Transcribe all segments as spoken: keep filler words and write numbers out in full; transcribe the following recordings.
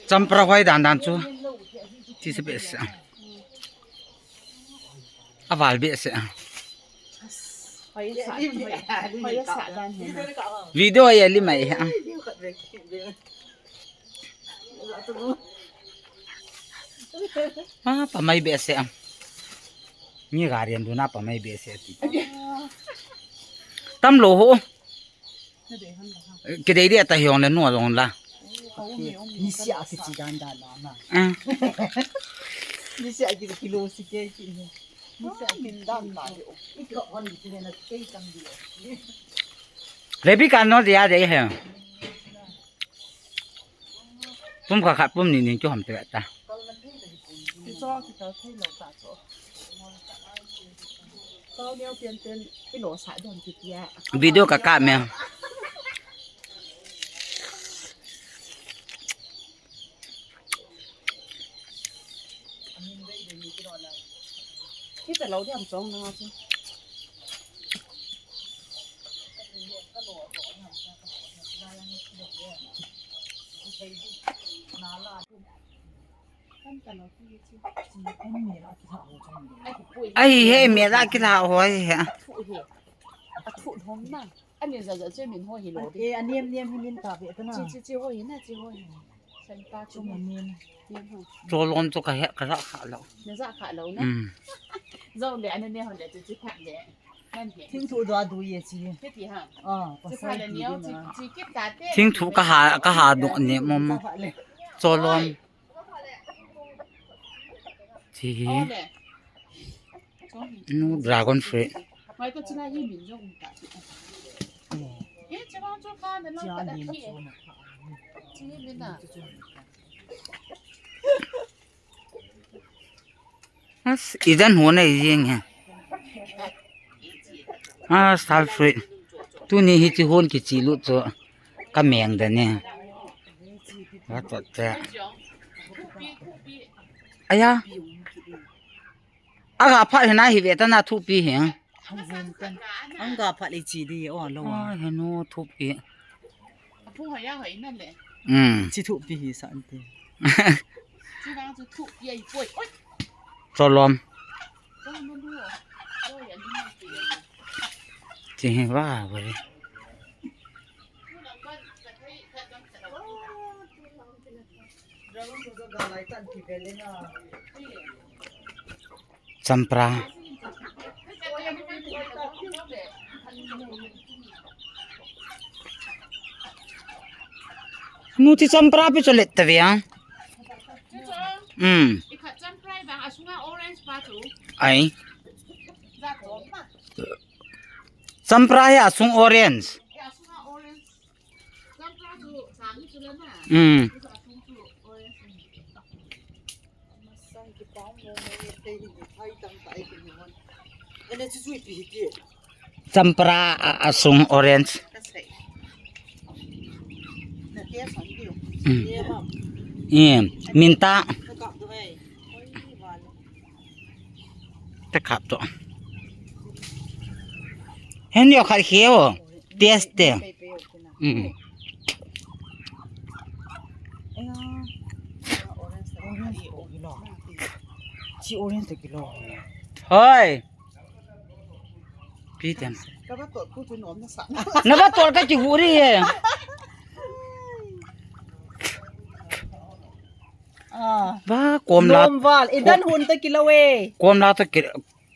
Champra hoi dan dan chu. Ti se behseh. Aval behseh. Hoi sa, hoi, hoi sa dan hi na. Video a li mai ha. Ah, pamai behseh. Ni gari an duna pamai behseh ti. Tam lo ho. Kidei dia ta hiong le nu jong la. Nisia kichi dan dan na na. Ah. Nisia ki kilo si ke ki ni. Nisia min dan na yo. Iko hon ki ne na ke tang di. Rebecca no dia de he. Pum kha khat pum ni ni chu ham te ta. Ki cho ki ta thei lo ta cho. Video ka kap meng. Ahi he, mel a kilha ho ahi he. Athu hi. Athu hom na. Ani ja ja che min ho hi lo di. E, aniam niam hi min ta ve ta na. Chi, chi, chi ho hi na, chi ho hi. Santa chu ma niam. Niam ho. Cholom chu ka he, ka ja kha lo. Na ja kha lo na. Mm. Zo le, ani ne ho le, chu chi kha le. Nan he. Thing thu do a du ye chi. He ti ha. Ah, chi kha le niam, chi, chi kit ta te. Thing thu ka ha, ka ha do ne mo mo. Cholom. Chi hi. Nu dragon fruit. As, idan ho na iyeng he. Ah, star fruit. Tuni hi chi hon kichi lut chu. Ka meng da ne. Ka tot te. Aya. Aga phat hina hi ve ta na thupi hi. Anga phat le chi di o lo. Ah, he no thupi. Apu ha ya ha ina le. Hmm. Chi thupi hi san ti. Chi dang chu thupi ai poi. Oi. Cholom. Chi hi va va. Champra. Nu ti champra pi cholet ta via. Hmm. Ai. Champra hi asung orange. Hmm. Champra a, asung orange. Hmm. Minta. Te kap to. Hen yo khat kheo. Test te. Hmm. Chi orange te kilo. Hoi. Pi tem. Na ba tol ka kiguri he. Ah. Ba kom la. Nom val. Idan hun te kilo e. Kom la te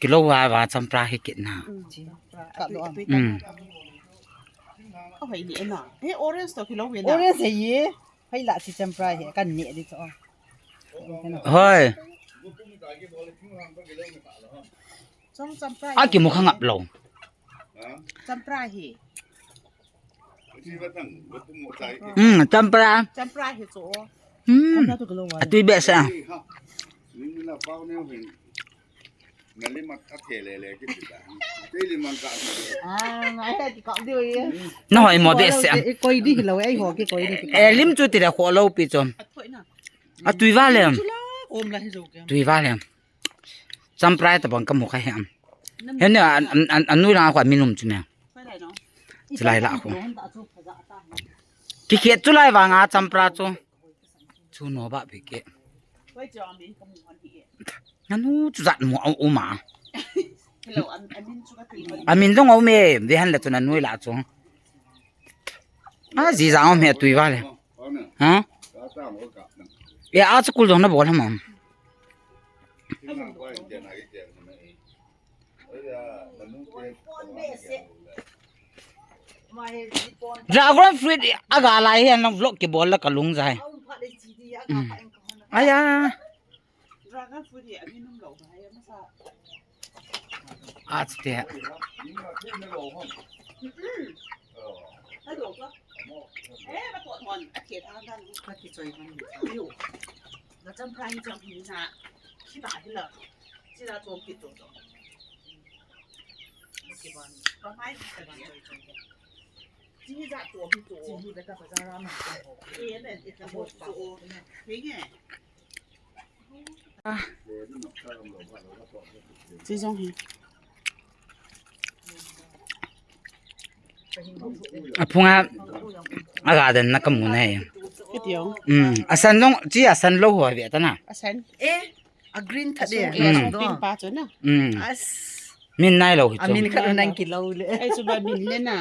kilo wa wa champra hi kit na. Hmm. Orange to kilo we na. Orange he ye. Hoi la chi champra hi kan ne di to. Hoi. Chong champra. A kimu kha ngap lo. Champra hi. Hmm, champra. Champra hi cho. Hmm. Atui behseh. Na hoi mo behseh. Koi di lo, ei ho ki koi di. Eh, lim chu ti da kho lo pi chom. Atui va le. Tui va le. Champra ta bang ka mu kha he am. Hen ne an, an, an, anui la kho minum chu me. Chulai la kho. Ki khet chulai vanga champra chu. Chu no ba phi ke. Nanu chu jat mo au uma. Amin dong au me, ve han le chu nanu la chu. A ji jang au me tui va le. Ha? Ya a chu kul dong na bol ha mam. Dragon fruit aga lai hi, nang vlog kibol la kalung jai. Aya. Dragon fruit hi a min um lo ba, hai masa. Ach te. Ka do ka. Eh, ka to thon, a ke ta dan. Ka ki choi man. Yo. Ka cham phai cham hi na. Ki ta hi la. Chi la to ki to to. Ki ban. Ka mai ka ban choi choi. Chi ja to hi to. Chi hi ba ta ba ja ra ma. Eh, ne, ka bo to. Ni nge. Chi jong hi. A phunga a garden na kamu na hi. Kiti jong. Um, a san jong, chi a san lo ho ve ta na. A san. Eh, a green tha de. Pink pa chu na. Um. As. Min nai lo hi chu. A min khat nang kilo le. Ai chu ba min le na.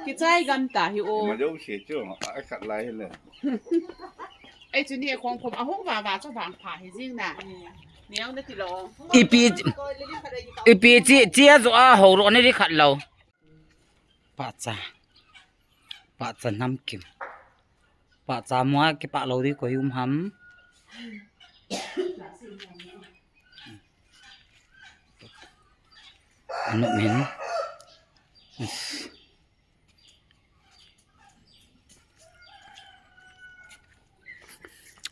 Kichai gam ta hi o. Ma jo se chu, a khat lai hi le. Ai chu ni khong khom a hung va va chu vang pha hi jing na. Neo na ti lo. Ipi, ipi chi, chi a jo a ho ro ni ri khat lo. Pacha. Pacha namkim. Pacha mua kipah lo di koi um ham. Anu min.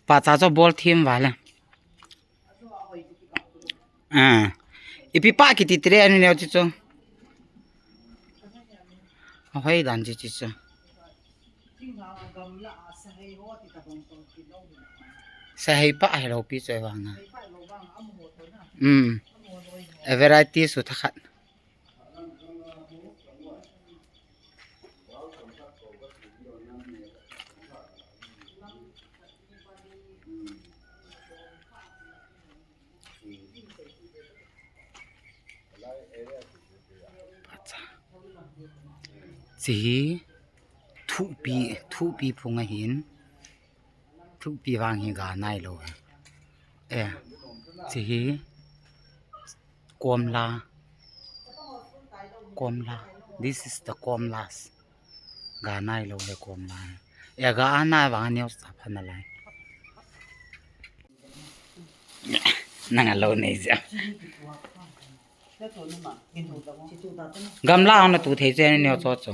Pacha cho bol thim vale. Ah. Ipi pa kiti tre anu neo chi cho. Ahoi dan chi chi cho. Sahei pa hi lo pi choi vang a. Um. A variety su tha khat. Chi hi thupi, thupi phung ahin. Thupi vang hi ga nai lo. Eh, chi hi komla. Komla. This is the komlas. Ga nai lo le komla. Eh, ga a nai vang neo sa pha na lai. Nang a lo nei ja. Gamla ang na tu thei che ni cho cho.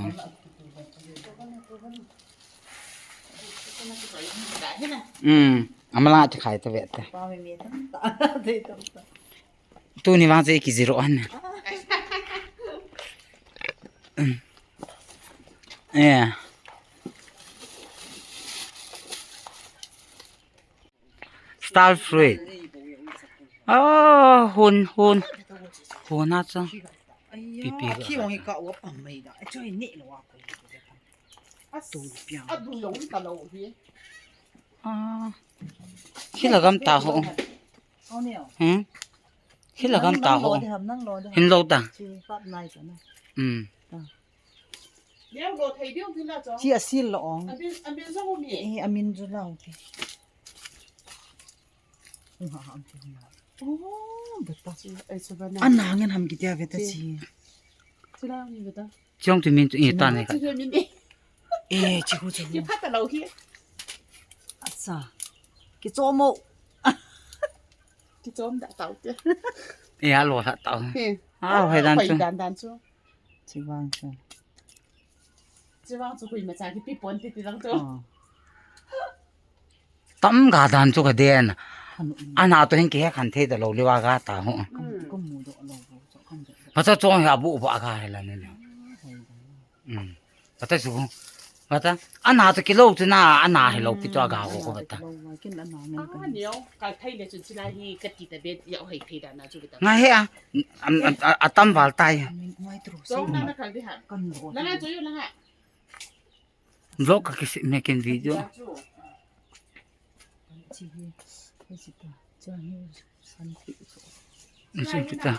Um, amala ti khai ta ve ta. Tuni vang che ki zero an. Um. Yeah. Star fruit. Oh, hun, hun. Hun a chang. Pipi ga. Khi ong ka wa pang mai da. Choi ni lo wa ko. Tu piang. A du long ta lo hi. Ah. Khi la gam ta ho. Hmm? Khi la gam ta ho. Hin lo ta. Hmm. Chi a sil lo ong. Eh, amin ju lau ke. Ana ngen ham kitia ve ta chi. Chiong tu min tu i ta ne ka. Eh, chi hu chi hu. Acha. Ki chomo. Ki chom da tau te. Eh, alo ha tau. Ah, hai dan chu. Chi vang chu. Chi vang chu hui ma cha ki pi pon ti ti lang chu. Tam ga dan chu ka den. Ana to hin ki he khan thei da lo liwa ga ta ho. Pata chong hi abu ba ga he la ne ne. Um. Pata chu. Pata ana to kilo chu na ana he lo pi to ga ko ko pata. Nga he a. Am, am, a, atam val tai. Chong na na kal di ha. Langa chu yo langa. Vlog ka kisip ne ken video. Hichu ta.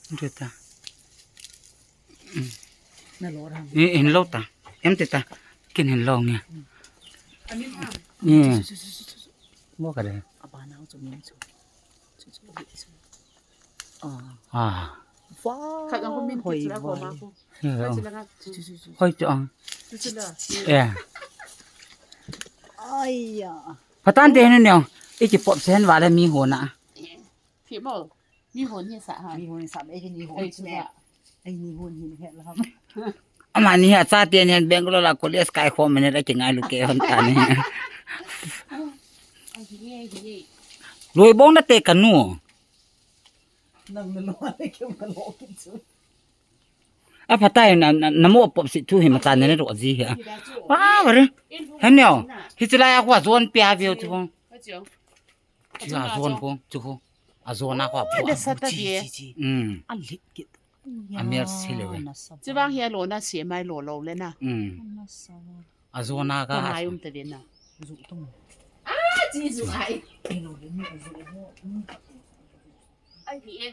Hichu ta. Ni hin lo ta. Em ti ta. Ken hin lo nge. Ni. Mo ka de. Ah. Khat ang ko min hoi, kit sila ko hoi. Ma ko. Hoi chu ang. Chu chu la. Eh. Aiya. Patan te henu neo. Iki pop sen wala mi hona. Thimo. Mi hon hi sa ha. Mi hon sa, mi hon hi sa. Ai, ni hon hi he la. Amani ha cha te ni Bangalore la college kai khom ne la ki ngai lu ke hon ta ni. Loi bong na te kanu. Nang na lo le ke na lo ki chu. A phatai na, na, na mo pop si thu hi ma ta ne ro ji hi. Wa, wa re. He neo. Hi chila ya kwa zon pia view thu. Chu a zon ko, chu ko. A zon a ko a. Oi, bu a, de sa ta bu chi, die. Chi, chi. Mm. A lit kit. A mel si le we. Nasa ba. Chi vang hi a lo na si mai lo lo le na. Mm. Nasa ba. A zon a ka. Ko mai um ta ve na. Zu tung. Ah, chi zu ai. Ni lo le ni zu ho. Ai hi e.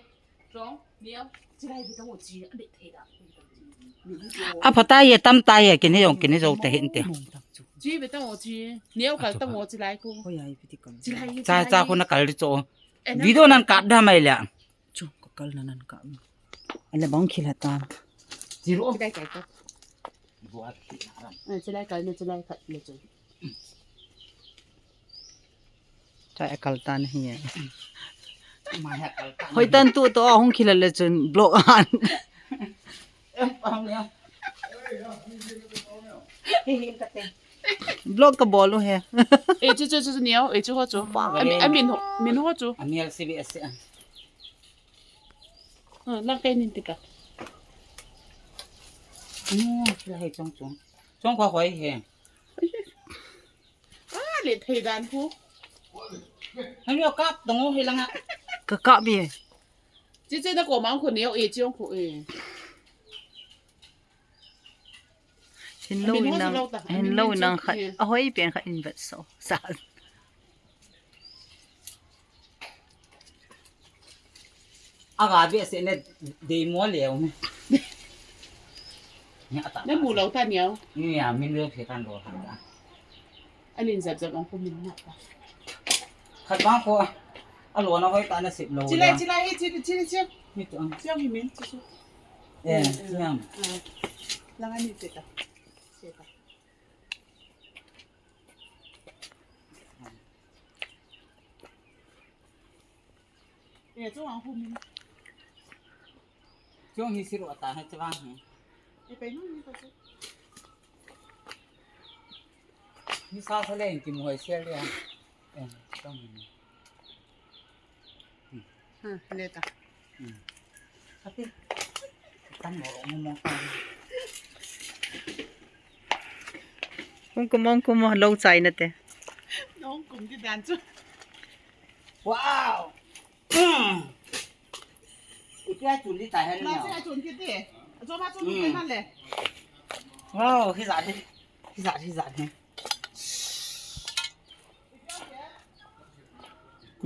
Chong, miau. Chi lai bi ta mo chi, a be thei da. A phatai e, tam tai e, kini jong, kini jo ta hin te. Chi be ta mo chi, neo kal ta mo chi lai ko. Hoi ai, piti kal. Chi lai, cha, chi lai. Cha ko na kal ri cho. Eh, na video kal. Nan kap da mai le. Chu, ka kal na nan kap. Ale bang khil ha ta. Chi ro. Chi lai kal ta. Buat khil ha. Eh, chi lai kal na, chi lai kal le chu. Chai a kal tan hi. Mai a kal tan. Hoi tan tu to hung khila le chun block an. Em, pang ya. Hi hi ka te. Block ka bol u he. Eh, chu, chu, chu, chu, neo. Eh, chu ho chu. Pang. A mi, a min ho, min ho chu. A mi L C B S a. Ah, lang kai nin tika. Hmm, la he chong chong. Chong kwa hoi he. Ah, le thei dan khu. Hanu kap dong hi langa. Ka kap bi. Chi chi na ko mang khu neo e chiong khu e. Hin lo in nang, hin lo in nang khat. A hoi pen khat in vet so. Sa. Aga be se ne dei mo leo ne. Nia ta. Ne mu lo ta niau. Nia min lo phe kan lo ha ta. Anin zap zap ang ko min na ta. Khat bang ko. A lo na hoi ta na sip lo. Chilai, chilai, hi chi chi chi. Ni tu ang. Chiang hi min chi chi. Eh, chiang. Lang ani che ta. Che ta. Eh, chung ang hu min. Chung hi siro ta ha chawang hi. Eh, pe nu ni ta chu. Ni sa sa le ki mu hoi sel ya. Eh, chung hi. Hmm, le ta. Hmm. Ati. Tan mo mo mo. Kum kum kum lo chai na te. Nong kum di dan chu. Wow. Hmm. Ipi a chun di ta hen na. Chun ki ti. Cho ma chun ke man le. Wow, hi za di. Hi za, hi za di.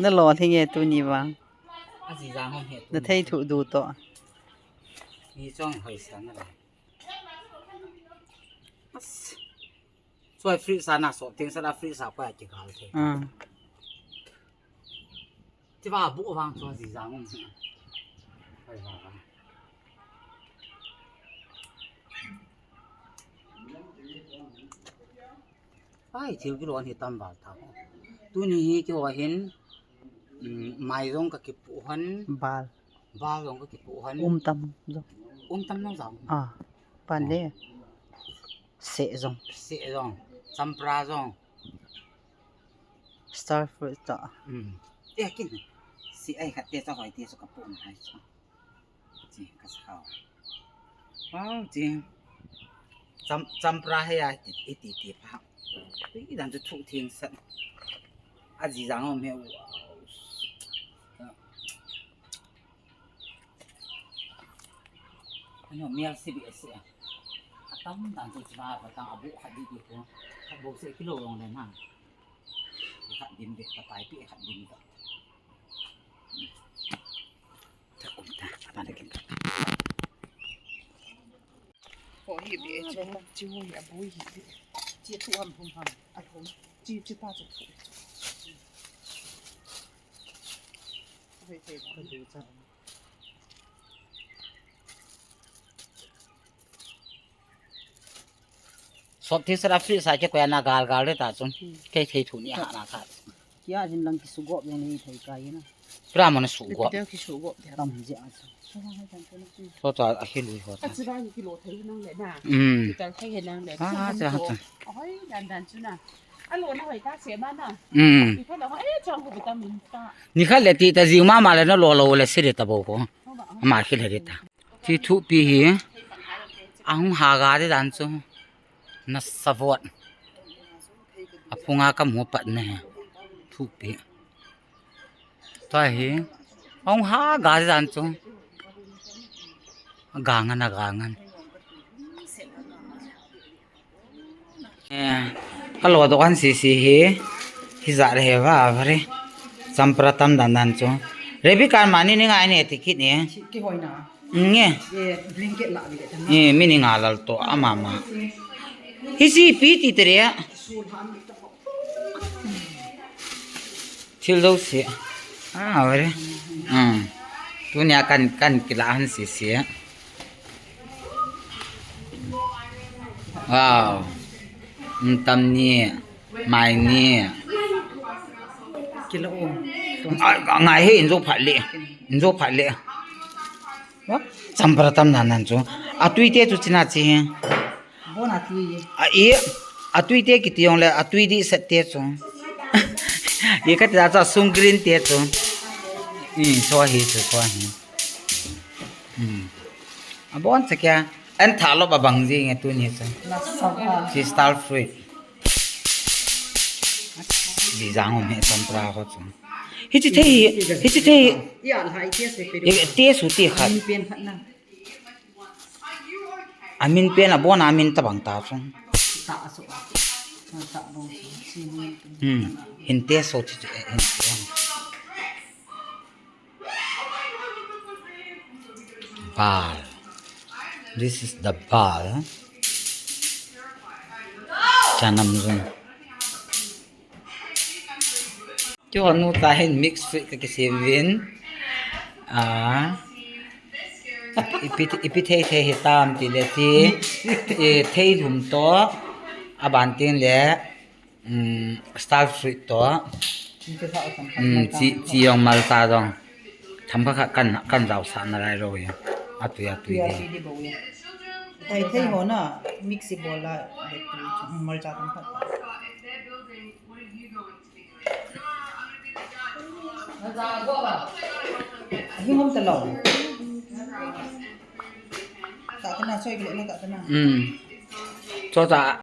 Na lo thei nge tuni vang. A ji jang hom he tu. Na thei thu du to. Ni chong hoi sa na la. As. Choi free sa na so ting sa la free sa pa ki gal thei. Ah. Ti va bu vang cho ji jang hom. Hoi va. Ai, thil kilon hi tam val ta. Tuni hi kiho hin, um, mai jong ka kipu han. Bal. Bal jong ka kipu han. Um tam jong. Um tam jong jong. Ah, pan le. Se jong. Se jong. Champra jong. Star fruit to. Um. Te kin. Si ai khat te cha hoi te so ka pu na hai so. Chi, ka sa. Wow, chi. Cham, champra he ya, iti, iti, iti pa. Ui, dan chu thu thing sa. A ji jang om he, wow. Ano, mial si bi si. A Tam dan chu chuna ba tang abu khat di di ko. Khat bo se kilo long le na. Khat din de ta pai pi khat din ta. Ta kum ta, ta na kin ta. Ko hi be chu. Chi ho ya bo hi be. Chi tu ham hum ham. A hum. Chi chi pa chu tu. Hoi te ba. Sop thi sara free sa ke ko ya na gal gal re ta chun. Hmm. Ke thei thu ni ha na kha. Kia hin lang ki su gop yang ni thei kai na. Pra mo na su gop. Te ki su gop de. Tam je a chu. So ta a hi lui ho ta. A chu ba ki lo thei nang le na. Hmm. Ki tal thei nang le. Ah, cha cha. Oi, dan dan chu na. A lo na hoi ta se ma na. Hmm. Ki ko la hoi chong ko vitamin ta. Ni kha le ti ta ji ma ma le na lo lo le se de ta bo ko. Ma khi le de ta. Thi thupi hi ahung haga di dan chu. Nasa vot. Aphunga kamu pat ne. Thupi. Tua hi ahung haga di dan chu. Agangan, agangan. Eh, hello, dokan sisi hi. Hijat le he va, va re. Champra tam dan dan chu. Rebecca mani ni ngai ne ti kit ne. Ki hoi na. Nge. Eh, blanket la le ta na. Eh, mi ni nga lal to ama ma. Hi si pi ti te re. Thil do si. Ah, va re. Hmm. Tunia kan, kan kila han sisi. Wow. Tam ni, mai ni. Kila um. Ngai he, injo phat le. Injo phat le. Champra tam nan nan chu. Atui te chu china chi he. Bon atui. A e. Atui te kiti jong le, atui di set te chu. Ye kati da chu sung green te chu. Hmm, so hi chu, so hi. Hmm. Abon cha kya. An tha lo ba bang ji nge tu ni sa. Nasa ba. Si star fruit. Ji jang um he champra ko chu. Hi chi thei, hi chi thei. Ya, lai te se pe. Ye te su ti khat. Min pen khat na. Amin pen abon amin ta bang ta chu. Ta so. Ta bang si ni. Hmm. Hin te so chi, hin te. Bal. This is the bal. Chanam jung. Kihonu ta hin mix fruit ka kisem vin. Ah. Ipi, ipi thei thei hi tam ti le ti. Eh, thei lum to. Aban tin le. Um, star fruit to. Chi, chi jong mal ta jong. Tham kha kha kan, kan jao sa na lai ro ya. Atui, atui di. Thei, thei ho na, mix bol la, mal cha tham kha. Hi ngom ta lo. Ta ta na, soi kile na ta ta na. Um. Cho ta.